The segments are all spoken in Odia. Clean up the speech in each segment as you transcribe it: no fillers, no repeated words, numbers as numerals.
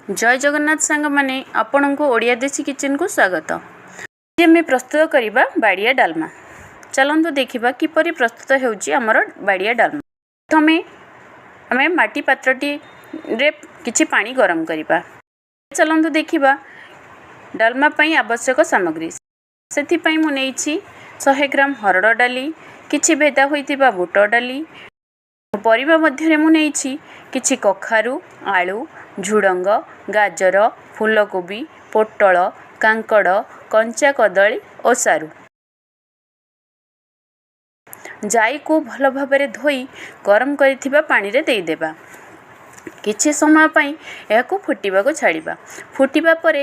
ଜୟ ଜଗନ୍ନାଥ ସାଙ୍ଗମାନେ, ଆପଣଙ୍କୁ ଓଡ଼ିଆ ଦେଶୀ କିଚେନକୁ ସ୍ୱାଗତ। ଆଜି ଆମେ ପ୍ରସ୍ତୁତ କରିବା ବାଡ଼ିଆ ଡାଲମା। ଚାଲନ୍ତୁ ଦେଖିବା କିପରି ପ୍ରସ୍ତୁତ ହେଉଛି ଆମର ବାଡ଼ିଆ ଡାଲମା। ପ୍ରଥମେ ଆମେ ମାଟି ପାତ୍ରଟିରେ କିଛି ପାଣି ଗରମ କରିବା। ଚାଲନ୍ତୁ ଦେଖିବା ଡାଲମା ପାଇଁ ଆବଶ୍ୟକ ସାମଗ୍ରୀ। ସେଥିପାଇଁ ମୁଁ ନେଇଛି 100 ଗ୍ରାମ ହରଡ଼ ଡାଲି, କିଛି ଭେଦା ହୋଇଥିବା ବୁଟ ଡାଲି। ପରିବା ମଧ୍ୟରେ ମୁଁ ନେଇଛି କିଛି କଖାରୁ, ଆଳୁ, ଝୁଡ଼ଙ୍ଗ, ଗାଜର, ଫୁଲକୋବି, ପୋଟଳ, କାଙ୍କଡ଼, କଞ୍ଚା କଦଳୀ ଓ ସାରୁ। ଜାଇକୁ ଭଲ ଭାବରେ ଧୋଇ ଗରମ କରିଥିବା ପାଣିରେ ଦେଇଦେବା। କିଛି ସମୟ ପାଇଁ ଏହାକୁ ଫୁଟିବାକୁ ଛାଡ଼ିବା। ଫୁଟିବା ପରେ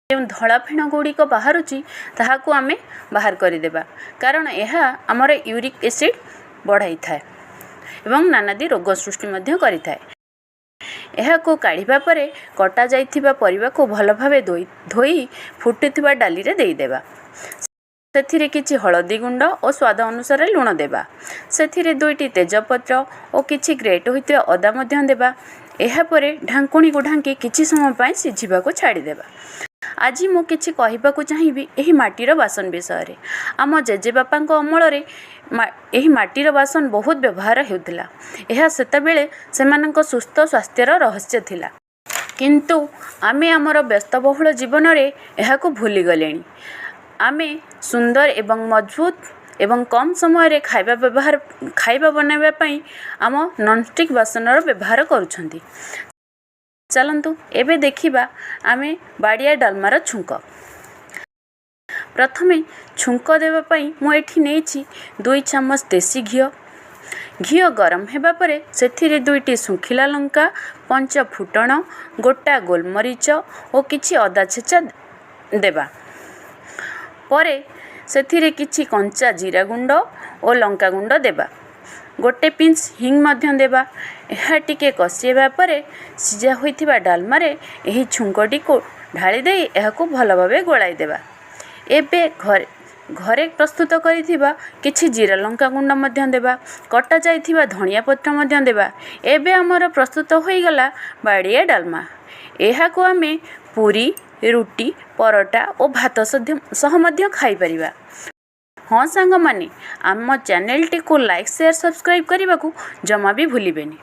ଯେଉଁ ଧଳା ଫେଣ ଗୁଡ଼ିକ ବାହାରୁଛି, ତାହାକୁ ଆମେ ବାହାର କରିଦେବା, କାରଣ ଏହା ଆମର ୟୁରିକ୍ ଏସିଡ଼୍ ବଢ଼ାଇଥାଏ ଏବଂ ନାନାଦି ରୋଗ ସୃଷ୍ଟି ମଧ୍ୟ କରିଥାଏ। ଏହାକୁ କାଢ଼ିବା ପରେ କଟା ଯାଇଥିବା ପରିବାକୁ ଭଲ ଭାବେ ଧୋଇ ଧୋଇ ଫୁଟୁଥିବା ଡାଲିରେ ଦେଇଦେବା। ସେଥିରେ କିଛି ହଳଦୀ ଗୁଣ୍ଡ ଓ ସ୍ୱାଦ ଅନୁସାରେ ଲୁଣ ଦେବା। ସେଥିରେ ଦୁଇଟି ତେଜପତ୍ର ଓ କିଛି ଗ୍ରେଟ୍ ହୋଇଥିବା ଅଦା ମଧ୍ୟ ଦେବା। ଏହାପରେ ଢାଙ୍କୁଣୀକୁ ଢାଙ୍କି କିଛି ସମୟ ପାଇଁ ସିଝିବାକୁ ଛାଡ଼ିଦେବା। ଆଜି ମୁଁ କିଛି କହିବାକୁ ଚାହିଁବି ଏହି ମାଟିର ବାସନ ବିଷୟରେ। ଆମ ଜେଜେବାପାଙ୍କ ଅମଳରେ ଏହି ମାଟିର ବାସନ ବହୁତ ବ୍ୟବହାର ହେଉଥିଲା। ଏହା ସେତେବେଳେ ସେମାନଙ୍କ ସୁସ୍ଥ ସ୍ୱାସ୍ଥ୍ୟର ରହସ୍ୟ ଥିଲା। କିନ୍ତୁ ଆମେ ଆମର ବ୍ୟସ୍ତବହୁଳ ଜୀବନରେ ଏହାକୁ ଭୁଲିଗଲେଣି। ଆମେ ସୁନ୍ଦର ଏବଂ ମଜବୁତ ଏବଂ କମ୍ ସମୟରେ ଖାଇବା ବନାଇବା ପାଇଁ ଆମ ନନଷ୍ଟିକ୍ ବାସନର ବ୍ୟବହାର କରୁଛନ୍ତି। ଚାଲନ୍ତୁ ଏବେ ଦେଖିବା ଆମେ ବାଡ଼ିଆ ଡାଲମାର ଛୁଙ୍କ। ପ୍ରଥମେ ଛୁଙ୍କ ଦେବା ପାଇଁ ମୁଁ ଏଠି ନେଇଛି 2 ଚାମଚ ଦେଶୀ ଘିଅ। ଘିଅ ଗରମ ହେବା ପରେ ସେଥିରେ ଦୁଇଟି ଶୁଖିଲା ଲଙ୍କା, ପଞ୍ଚ ଫୁଟଣ, ଗୋଟା ଗୋଲମରିଚ ଓ କିଛି ଅଦା ଛେଚା ଦେବା। ପରେ ସେଥିରେ କିଛି କଞ୍ଚା ଜିରା ଗୁଣ୍ଡ ଓ ଲଙ୍କା ଗୁଣ୍ଡ ଦେବା। ଗୋଟେ ପିଞ୍ଚ ହିଙ୍ଗ ମଧ୍ୟ ଦେବା। ଏହା ଟିକେ କଷି ହେବା ପରେ ସିଝା ହୋଇଥିବା ଡାଲମାରେ ଏହି ଛୁଙ୍କଟିକୁ ଢାଳି ଦେଇ ଏହାକୁ ଭଲ ଭାବେ ଗୋଳାଇ ଦେବା। ଏବେ ଘରେ ଘରେ ପ୍ରସ୍ତୁତ କରିଥିବା କିଛି ଜିରା ଲଙ୍କା ଗୁଣ୍ଡ ମଧ୍ୟ ଦେବା। କଟା ଯାଇଥିବା ଧନିଆ ପତ୍ର ମଧ୍ୟ ଦେବା। ଏବେ ଆମର ପ୍ରସ୍ତୁତ ହୋଇଗଲା ବାଡ଼ିଆ ଡାଲମା। ଏହାକୁ ଆମେ ପୁରୀ, ରୁଟି, ପରଟା ଓ ଭାତ ସହ ମଧ୍ୟ ଖାଇପାରିବା। ହଁ ସାଙ୍ଗମାନେ, ଆମ ଚ୍ୟାନେଲଟିକୁ ଲାଇକ୍, ସେୟାର, ସବସ୍କ୍ରାଇବ୍ କରିବାକୁ ଜମା ବି ଭୁଲିବେନି।